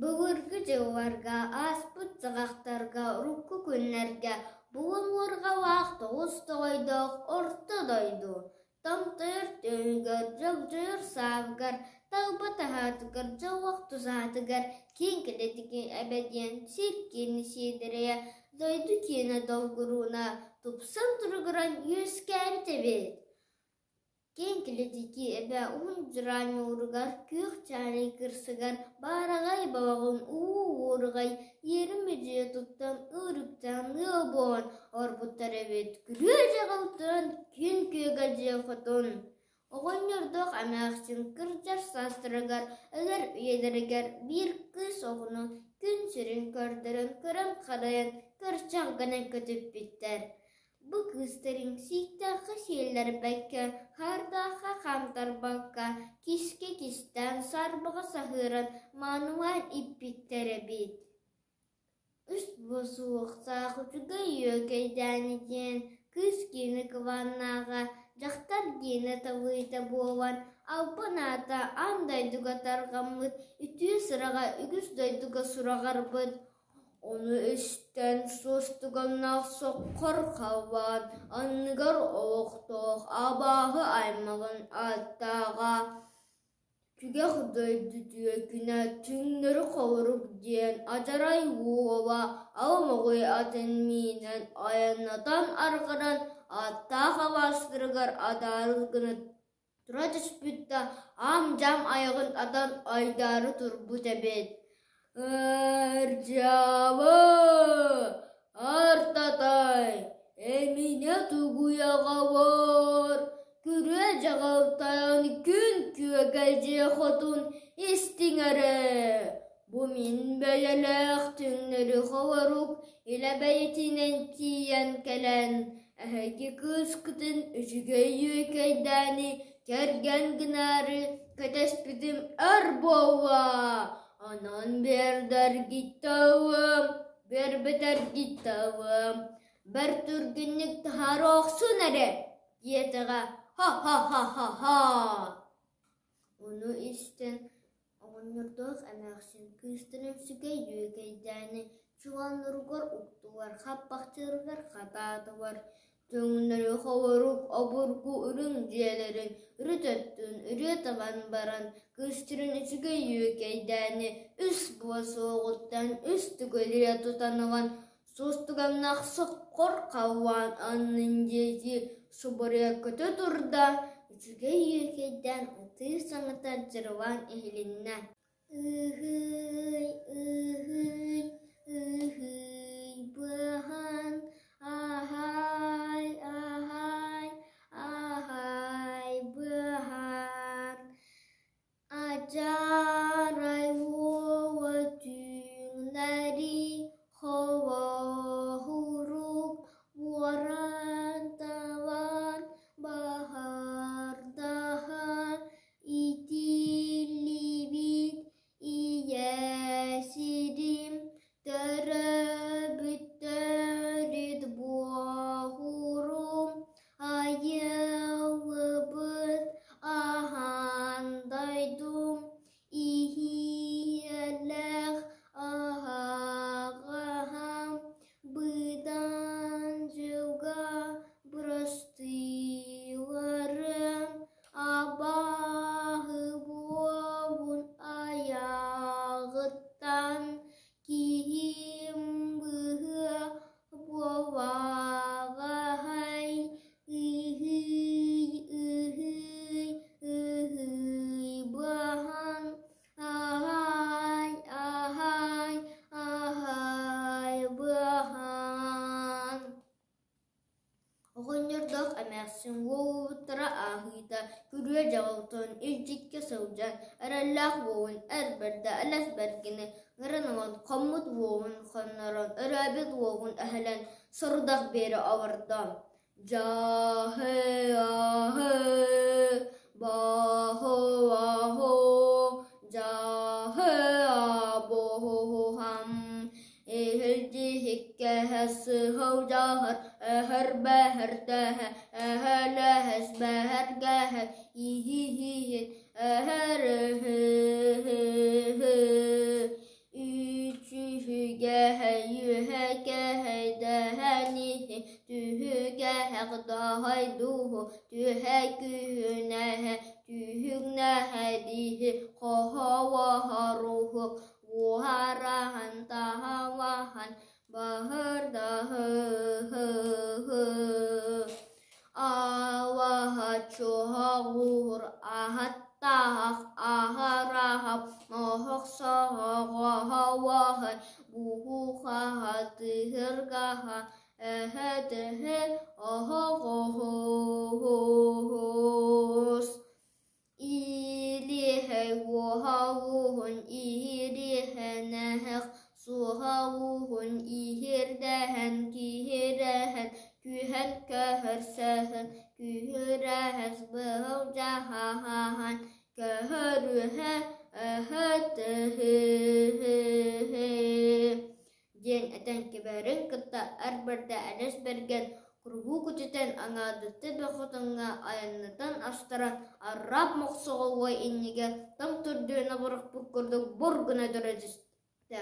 Былыргы дьылларга, ааспыт саҕахтарга, урукку күннэргэ булуҥ уорҕалаах тоҕус тоҕойдоох орто дойду томтойор түөһүгэр, дьогдьойор саабыгар, талба таһаатыгар, дьоллоох тусаһатыгар киэҥ кэлэтики эбэ диэн сир киэнэ сиэдэрэйэ, дойду киэнэ долгурууна тупсан туругуран үөскээбит эбит. Киэҥ килэтики эбэ уһун дьураа ньууругар, күөх чаанай кырсыгар, баараҕай балаҕан уу уоругай иэрим-мүдьүйэ туттан ыырыктаан ыал буолан олорбуттар эбит. Күрүө дьаҕылтан күн күөгэ дьиэ хотун. Оҕонньордоох эмээхсин кырдьар саастарыгар, өлөр үйэлэригэр биир кыыс оҕону күн сирин көрдөрөн көрөн-харайан көрчөх гынан көтүппүттэр. Бу кыыстарыҥ сииктээххэ сиэллэрбэккэ, хаардаахха хаамтарбакка, кискэ кистээн, саарбаҕа саһыаран маанылаан иппиттэр эбит. Үс буосуохтаах үчүгэй үөкэйдээни диэн кыыс киэнэ кылааннааҕа, дьахтар диэнэ талыыта буолан, албан аата аан дойдуга тарҕаммыт, үтүө сыраҕа үгүс дойдуга сураҕырбыт. Ону истэн суостуганнаах соххор халлаан анныгар олохтоох абааһы аймаҕын ааттааҕа Түгэх дойду түөкүнэ түҥнэри холорук диэн адьарай уола Алмоҕой атын миинэн айаннатан арҕаран ааттаах алаастарыгар адаарыс гына тура түспүт да аам-дьаам айаҕын атан айдаары турбут эбит. «Ырдьаабы! Артатай! Эминэ тугуйаҕабар! Күрүө дьаҕалтайан күн күөгэлдьийэ хотун истиҥ эрэ! Бу мин бэйэлээх түҥнэри холорук илэ бэйэтинэн тиийэн кэлэн, эһиги кыыскытын үчүгэй үөкэйдээни кэргэн гынаары кэтэспитим өр буолла. Онон биэрдэргит талыам, биэрбэтэргит талыам, бэрт түргэнник таһаара охсун эрэ, диэтэҕэ ха-ха-ха-ха-ха. Ону истэн Оҕонньордоох эмээхсин кыыстарын сүгэй дьүөгэйдээни чугааннарыгар уктулар, хаппахчыларыгар хатаатылар, Төҥнөрү холорук обургу үрүҥ дьиэлэрин үрүт өттүн үрүө табан баран кыыстарын үчүгэй үөкэйдээни үс буо суоҕуттан үс төгүлүйэ тутан ылан суостуганнаах соххор халлаан аннын диэки субуруйа көтө турда, үчүгэй үөкэйдээн ытыы саҥата дьырылаан иһилиннэ. Ыһыый, ыһыый, ыһыый быаһан, аһаай, аһаай, аһаай быаһан Адьарай уола түүннэри холоһурук уоран-талан баһардаһан итиллибит ийэ сирим төрөөбүттэрит буоһурум айыллыбыт аһаан дойдум иһиэлэх аһаҕаһа быдан дьылга бырастыыларым абааһы буолун айаҕыттан киһим быһыа буоллаҕаһай ыһыый ыһыый ыһыый баһан аһаай аһаай аһаай баһан Оҕонньордоох эмээхсин уолуйбуттара ааһыыта күрүө дьаҕылтан илдьиккэ сылдьан эрэллээх уолун эр бэрдэ элэс бэргини ыҥыран ылан хоммут уолун хоннорон өрөөбүт уолун өһөлөн сорудах биэрэ олордо. Дьааһы-ааһы, бааһы-ааһы, дьааһы-аабоһуһам Иһилдьиһиккэһэ сыһылдьаһар, эһэр-бэһэрдэһэ, эһэлэһэс-бэһэргэһэ, иһиһиһи, эһэр-эһэ-һэ-һэ. күһүнэһэ түһүҥнэһэ хоһоҕоһоруһук уһараһан таһалаһан баһырдаһы Алаһа чуһаҕуур аһаттаах аһараһап моһох соһоҕоһоҕоһо буһухаһа тыһыргаһа эһэтиһи оһоҕоһуус Илиһэй уоһа-уоһун иһириһэнэһэх, суоһа-уоһун иһирдэһэн киһирэһэн, күһэн көһөрсөһөн, күһүрэһэс быһылдьаһаһаһан, көһөрүһэ өһөтөһүһү диэн этэн кэбиһэрин кытта эр бэрдэ элэс бэргэн курбуу көтүтэн аҥаардастыы бөхөтөҥҥө айаннатан астаран арраап мохсоҕолуой иннигэр тоҥ төрдүөн абырахпыт курдук бур гына көрө түстэ.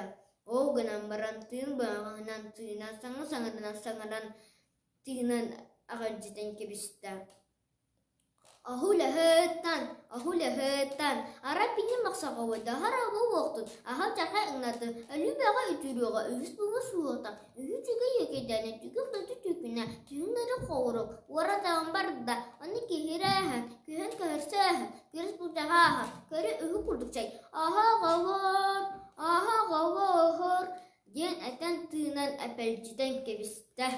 Ол гынан баран тыын быһаҕаһынан тыынан саҥа саҥатынан саҥаран тыынан аҕалдьытан кэбистэ. Аһулэһыттан, аһулэһыттан, ара пини махсаҕабыта хараҕы уохтун, аһа чаха ыҥнатын, өлүү бөҕө үтүрүөҕэ, үһүс буҥа суота, үһү үчүгэй үөкэйдээнэ, түгэх дойду түкүнэ, түһүҥнэри хоҕурук, уоратаҕын барда, ону киһирээһэн, күһэн көһөрсөөһөн, күрэс бултаһааһан, көрө үһү курдук чай, аһаҕалар, аһаҕалар диэн этэн тыынан эпэлдьитэн кэбистэ.